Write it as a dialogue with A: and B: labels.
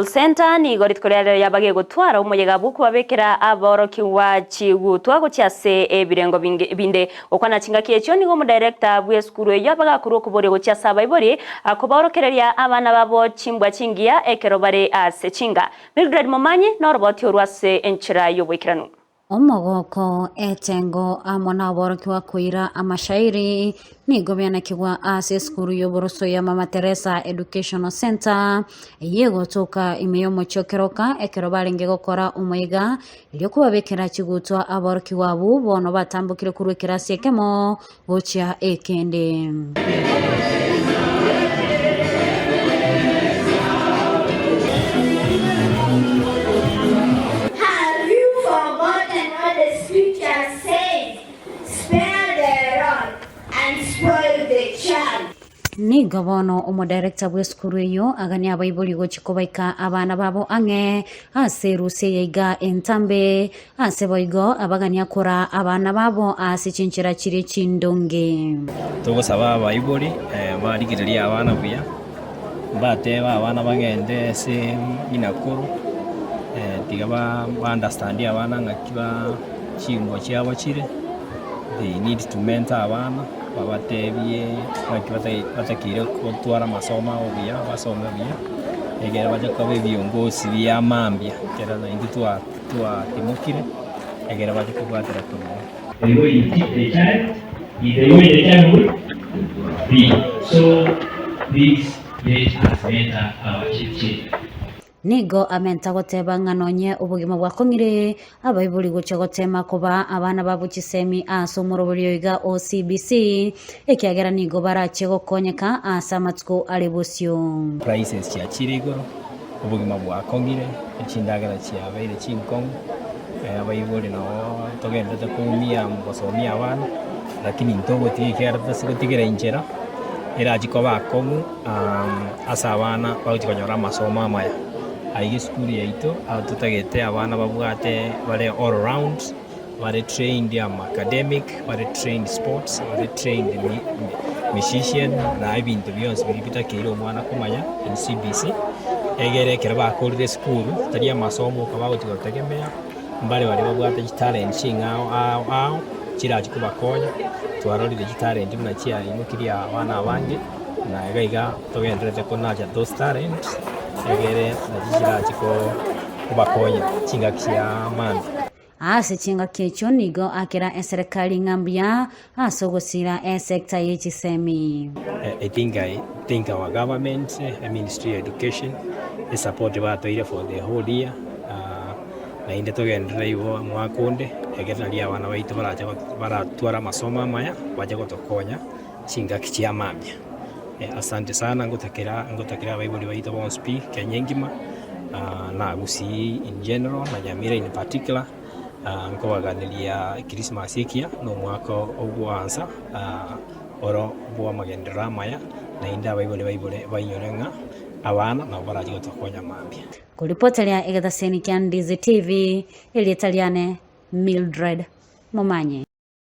A: Center nigo rituko ria rero yaba gegotwara omoyega bw'okobabekera aborokigwa chigutwa gochia ase ebirengo binde. Gokwana chingaki echio nigo omodirector bw'esukuru eyio abagakorwa okoboria gochia ase abaibori kobaorokereria abana babo chimbwa chingiya ekero bare ase chinga. Mildred Momanyi noroboti orwo ase enchera y'oboikeranu.
B: Omogoko, etengo, amo naborokigwa koira amashairi nigo bianekigwa ase esukuru y'oboroso ya Mama Teresa Educational Centre eyio egotoka ime y'omochie o Keroka ekero barenge gokora omoiga erio kobabekera chigutwa aborokigwa abwo bono batambokire korwa ekerasi ekemo gochia ekende.
C: Have you forgotten what the scripture says, Spare the rod and spoil the child?
B: Nigo bono omodirector bw'esukuru eyio agania abaibori gochia kobaika abana babo ang'e ase erusia eye iga entambe, ase boigo abagania koraa abana babo ase chinchera chiria chindonge.
D: Togosaba abaibori barigererie abana buya, mbatebe abana bagende ase ng'ina koro, tiga ba understand abana ng'aki ba chimbwa chiabo chire, they need to mentor abana. Babateebie ng'aki batakeire gotwara amasomo abo buya, basome buya, ekero bacha koba ebiongosi bia mambia, ekero naintwe twatimokire, ekero bacha kobwatera korwa.
E: The way you teach the child is the way the child will be. So please let us mentor our children.
B: Nigo amenta goteba ng'a nonye obogima bwakong'ire, abaibori gochia gotema kobaa abana babo chisemi ase omoroberio oiga o CBC, ekiagera nigo barachie gokonyeka ase amatuko are bosio.
D: Prices chiachire igoro, obogima bwakong'ire, chindagera chiabeire chinkong'u, abaibori nabo togenderete koumia gosomia abana, lakini ntogotiga ekiagera totasi gotigera inchera, erachie koba akong'u. Ase abana bagochia konyora amasomo amaya. Aiga esukuru yaito totagete abana babwate bare all round, bare trained ama academic, bare trained sports, bare trained musician na ebinto bionsi biria bitakeire omwana komanya in CBC, egere ekero bakorire esukuru tari amasomo oka bagochia gotegemea, mbare baria babwate chitalent ching'ao ao ao chirachie kobakonya, twarorire chitalent buna chiaimokirie abana abange. Na iga iga togendererete konacha those talents, egere nachi chirachi kobakonya chingaki chia mambia.
B: Ase chingaki echio nigo akera eserekari ng'a mbuya ase ogosira esecta ye chisemi.
D: I think I thank our government, ministry ya education, esupport batoire for the whole year, naende togenderere igo omwaka onde, ekero nario abana baito barache baratware amasomo amaya, bache gotokonya. Chingaki chia mambia. Asante sana ngotakera ngotakera abaibori baito bonsi pi Kenya engima na Gusii in general na Nyamira in particular nkobaganeria Christmas ekiya na omwaka ogoansa oro bwa amagenderero amaya naende abaibori baibore bainyore ng'a abana nabo barache gotokonya mambia.
B: Koripoteria egetaseni kia Ndizi TV, erieta riane Mildred Momanyi.